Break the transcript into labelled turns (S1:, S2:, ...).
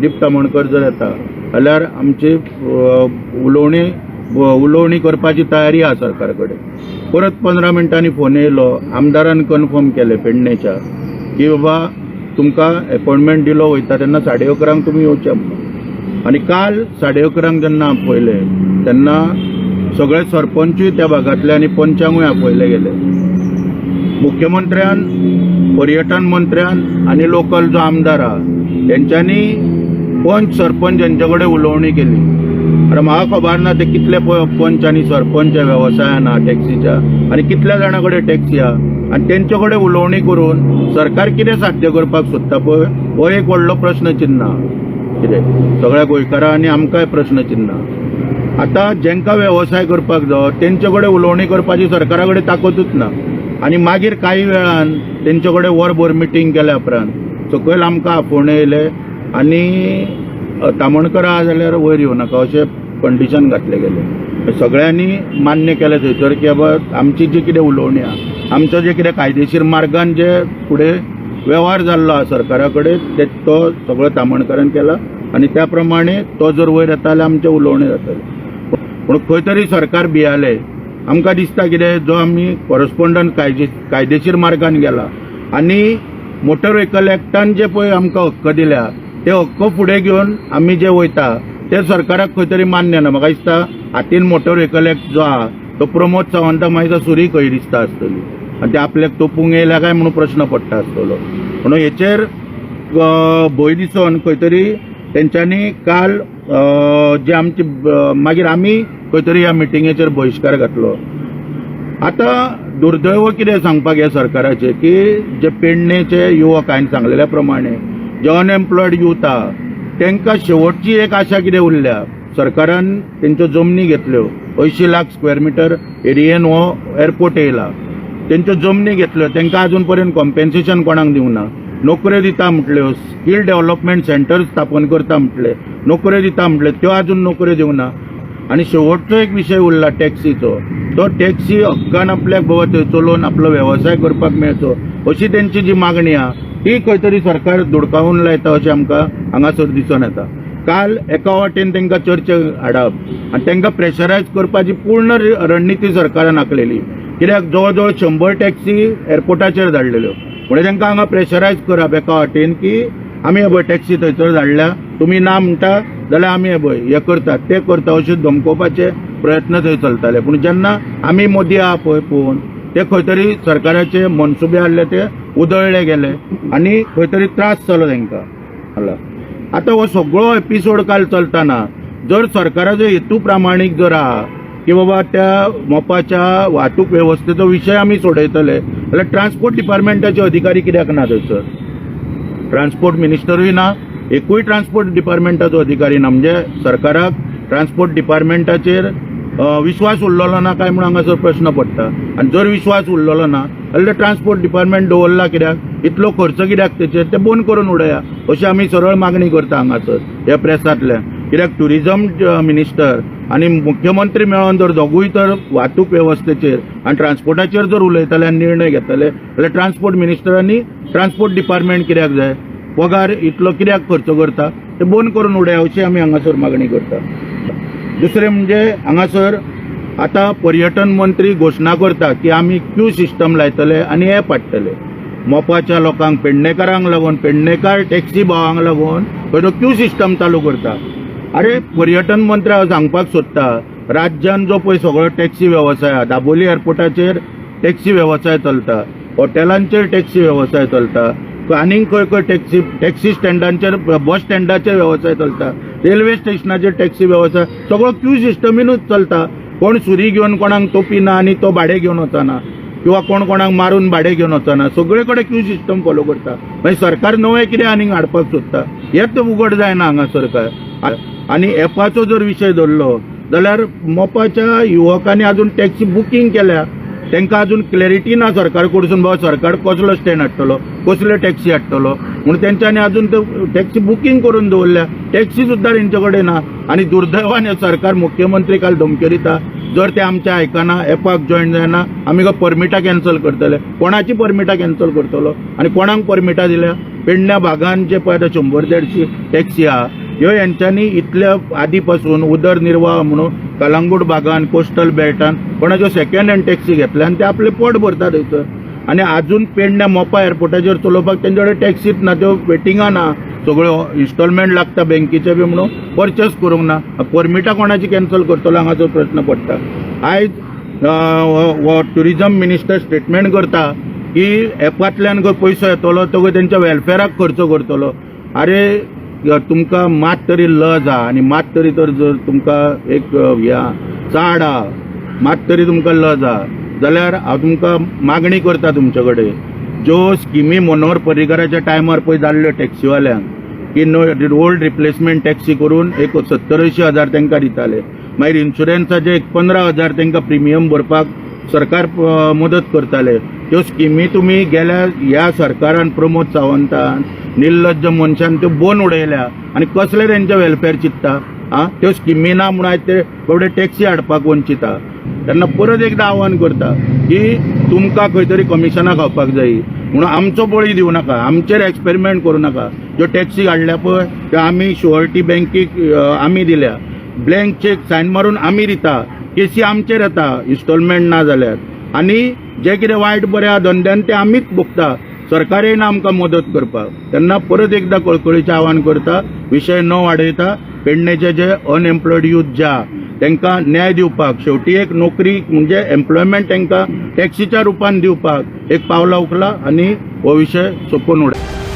S1: प्रदीप तामणकर जर येता जाल्यार आमची उलोवणी उलोवणी करपाची तयारी आहा सरकार कडेन. परत 15 मिनटांनी फोन येयलो, आमदारान कन्फर्म केलें पेडणेच्या की बाबा तुमकां एपॉयंटमेंट दिलो वयता तेन्ना 11:30 तुमी येवचे म्हणून. आनी काल 11:30 जेन्ना आपयले तेन्ना सगळे सरपंचूय त्या भागांतले आनी पंचांगूय आपयले गेले. मुख्यमंत्र्यान, पर्यटन मंत्र्यान आनी लोकल जो आमदार आहा तेंच्यांनी पंच सरपंच हेंचे कडेन उलोवणी केली. आतां म्हाका खबर ना ते कितले पंच आनी सरपंच वेवसायान आहा टॅक्सीच्या आनी कितल्या जाणां कडेन टॅक्सी आहा आनी तेंचे कडेन उलोवणी करून सरकार कितें साध्य करपाक सोदता पळय हो एक व्हडलो प्रस्न चिन्न आहा. कितें सगळ्या गोंयकारां आनी आमकांय प्रस्न चिन्न आहा. आतां जेंकां वेवसाय करपाक जावो तेंचे कडेन उलोवणी करपाची सरकारा कडेन ताकदूच ना. आनी मागीर कांय वेळान तेंचे कडेन वरभर मिटींग केल्या उपरांत सकयल आमकां आपोवणें येयलें आनी तामणकर आहा जाल्यार वयर येवं नाका अशें कंडिशन घातलें गेलें. सगळ्यांनी मान्य केलें थंयसर की बाबा आमची जी कितें उलोवणी आहा, आमचो जे कितें कायदेशीर मार्गान जे फुडें वेव्हार जाल्लो आहा सरकारा कडेन ते तो सगळो तामणकरान केला आनी त्या प्रमाणे तो जर वयर येता जाल्यार आमचें उलोवणें जातलें. पूण खंय तरी सरकार भियालें. आमकां दिसता कितें जो आमी कॉरस्पोंडंट कायदेशीर मार्गान गेला आनी मोटर व्हेकल एक्टान जे पळय आमकां हक्क दिल्या ते हक्क फुडें घेवन आमी जे वयता ते सरकाराक खंय तरी मान्य ना. म्हाका दिसता हातीन मोटर व्हेकल एक्ट जो आहा तो प्रमोद सावंताक मागीर सुरी खंय दिसता आसतली आनी ते आपल्याक तोपूंक येयल्या काय म्हणून प्रश्न पडटा आसतलो. म्हणून हेचेर भंय दिसून खंय तरी तेंच्यांनी काल जे आमची मागीर आमी खंय तरी ह्या मिटिंगेचेर बहिश्कार घातलो. आतां दुर्दैव कितें सांगपाक ह्या सरकाराचें की जे पेडणेचे युवक हांवें सांगलेल्या प्रमाणे जे अनएम्प्लॉयड यूथ आहा तांकां शेवटची एक आशा कितें उरल्या, सरकारान तेंच्यो जमनी घेतल्यो 80 लाख स्क्वेअर मिटर एरियेन हो एअरपोर्ट येयला, तेंच्यो जमनी घेतल्यो तांकां आजून पर्यंत कॉम्पेन्सेशन कोणाक दिवंक ना. नोकऱ्यो दिता म्हटल्यो, स्कील डेव्हलपमेंट सेंटर स्थापन करता म्हटले, नोकऱ्यो दिता म्हटले, त्यो आजून नोकऱ्यो दिवंक ना. आनी शेवटचो एक विशय उरला टॅक्सीचो, तो टॅक्सी हक्कान आपल्याक बाबा थंय चलोवन आपलो वेवसाय करपाक मेळचो अशी तेंची जी मागणी आहा ती खंय तरी सरकार धुडकावून लायता अशें आमकां हांगासर दिसून येता. काल एका वाटेन तांकां चर्चे हाडप आनी तांकां प्रेशरायज करपाची पूर्ण रणनिती सरकारान आखलेली. कित्याक जवळ जवळ 100 टॅक्सी एअरपोर्टाचेर धाडलेल्यो, म्हणजे तांकां हांगा प्रेशरायज करप एका वाटेन की आमी हे पळय टॅक्सी थंयसर धाडल्या, तुमी ना म्हणटा जाल्यार आमी हे पळय हे करतात ते करता अशें धमकोवपाचे प्रयत्न थंय चलताले. पूण जेन्ना आमी मोदी आहा पळय पळोवन ते खंय तरी सरकाराचे मनसुबे आहले ते उदळ्ळे गेले आनी खंय तरी त्रास जालो तांकां. आतां हो सगळो एपिसोड काल चलतना जर सरकाराचो हेतू प्रामाणीक जर आहा की बाबा त्या मोपाच्या वाहतूक वेवस्थेचो विशय आमी सोडयतले जाल्यार ट्रान्सपोर्ट डिपार्टमेंटाचे अधिकारी कित्याक ना थंयसर? ट्रान्सपोर्ट मिनिस्टरूय ना, एकूय ट्रान्सपोर्ट डिपार्टमेंटाचो अधिकारी ना. म्हणजे सरकाराक ट्रान्सपोर्ट डिपार्टमेंटाचेर विश्वास उरलेलो ना काय म्हणून हांगासर प्रश्न पडटा. आनी जर विश्वास उरलेलो ना जाल्यार ट्रान्सपोर्ट डिपार्टमेंट दवरला कित्याक, इतलो खर्च कित्याक तेचेर, ते बंद करून उडया अशी आमी सरळ मागणी करता हांगासर ह्या प्रेसांतल्यान. कित्याक ट्युरिजम मिनिस्टर आनी मुख्यमंत्री मेळोन जर दोगूय तर वाहतूक वेवस्थेचेर आनी ट्रान्सपोर्टाचेर जर उलयतले आनी निर्णय घेतले जाल्यार ट्रान्सपोर्ट मिनिस्टरांनी ट्रान्सपोर्ट डिपार्टमेंट कित्याक जाय, पगार इतलो कित्याक खर्च करता, ते बंद करून उडया अशी आमी हांगासर मागणी करता. दुसरें म्हणजे हांगासर आतां पर्यटन मंत्री घोशणा करता की आमी क्यू सिस्टम लायतले आनी एप हाडटले. मोपाच्या लोकांक, पेडणेकारांक लागून, पेडणेकार टॅक्सी भावांक लागून खंय तो क्यू सिस्टम चालू करता. अरे पर्यटन मंत्री हांव सांगपाक सोदता, राज्यान जो पळय सगळो टॅक्सी वेवसाय आहा, दाबोली एअरपोर्टाचेर टॅक्सी वेवसाय चलता, हॉटेलांचेर टॅक्सी वेवसाय चलता, आनीक खंय खंय टॅक्सी स्टँडांचेर, बस स्टँडाचेर वेवसाय चलता, रेल्वे स्टेशनाचेर टॅक्सी वेवसाय, सगळो क्यू सिस्टमीनूच चलता. कोण सुरी घेवन कोणाक तोपिना आनी तो भाडें घेवन वचना किंवा कोण कोणाक मारून भाडें घेवन वचना, सगळे कडेन क्यू सिस्टम फॉलो करता. मागीर सरकार नवें कितें आनीक हाडपाक सोदता हेंच उगड जायना हांगा सरकार. आनी एपाचो जर विशय धरलो जाल्यार मोपाच्या युवकांनी अजून टॅक्सी बुकींग केल्या, तांकां अजून क्लॅरिटी ना सरकार कडसून बाबा सरकार कसलो स्टँड हाडटलो, कसल्यो टॅक्सी हाडटलो म्हणून तेंच्यांनी अजून ते टॅक्सी बुकींग करून दवरल्या, टॅक्सी सुद्दां तेंचे कडेन ना. आनी दुर्दैवान हे सरकार मुख्यमंत्री काल धमक्यो दिता जर ते आमच्या आयकना, एपाक जॉयन जायना, आमी परमिटां कॅन्सल करतले. कोणाची परमिटां कॅन्सल करतलो आनी कोणाक परमिटां दिल्या? पेडण्या भागान जे पळय आतां 100-150 टॅक्सी आहा, ह्यो हेंच्यांनी इतल्या आदी पासून उदरनिर्वाह म्हणून कलांगूट भागान, कोस्टल बेल्टान कोणाच्यो सेकंड हँड टॅक्सी घेतल्या आनी ते आपले पोट भरता थंयसर. आनी आजून पेडण्या मोपा एअरपोर्टाचेर चलोवपाक तेंचे कडेन टॅक्सीच ना, त्यो वेटिंगान आहा. सगळ्यो इन्स्टॉलमेंट लागता बँकेचे बी म्हणून परचेस करूंक ना. परमिटां कोणाची कॅन्सल करतलो हांगासर प्रश्न पडटा. आयज हो ट्युरिजम मिनिस्टर स्टेटमेंट करता की एपांतल्यान खंय पयसो येतलो तो खंय तेंच्या वेलफेराक खर्च करतलो. अरे, तुमकां मात तरी लज आहा आनी मात तरी तर जर तुमकां एक हे आहा, चाड आहा, मात तरी तुमकां लज आहा जाल्यार हांव तुमकां मागणी करता तुमचे कडेन, ज्यो स्किमी मनोहर पर्रीकाराच्या टायमार पळय जाल्ल्यो टॅक्सीवाल्यांक की नो ओल्ड रिप्लेसमेंट टॅक्सी करून एक 70-80 हजार तांकां दिताले, मागीर इन्शुरन्साचे एक 15 हजार तांकां प्रिमियम भरपाक सरकार मदत करताले, त्यो स्किमी तुमी गेल्या ह्या सरकारान, प्रमोद सावंतान, निर्लज्ज मनशान त्यो बंद उडयल्या आनी कसले तेंचे वेलफेअर चिंत्ता आं? त्यो स्किमी ना म्हणून आयज ते बाबडे टॅक्सी हाडपाक वंचिता. तेन्ना परत एकदां आव्हान करता की तुमकां खंय तरी कमिशनां खावपाक जायी म्हणून आमचो बळी दिवं नाका, आमचेर एक्सपेरिमेंट करूं नाका. ज्यो टॅक्सी हाडल्या पळय त्यो आमी शुअरिटी बँकेक आमी दिल्या, ब्लँक चेक सायन मारून आमी दिता, केसी आमचेर येता इन्स्टॉलमेंट ना जाल्यार आनी जे कितें वायट बरें आहा धंद्यान ते आमीच भोगता. सरकार येना आमकां मदत करपाक. तेन्ना परत एकदां कळकळीचें आव्हान करता, विशय न वाडयता, पेडणेचे जे अनएम्प्लॉयड यूथ जे आहा तांकां न्याय दिवपाक, शेवटी एक नोकरी म्हणजे एम्प्लॉयमेंट तांकां टॅक्सीच्या रुपान दिवपाक एक पावलां उखला आनी हो विशय सोंपोवन उडय.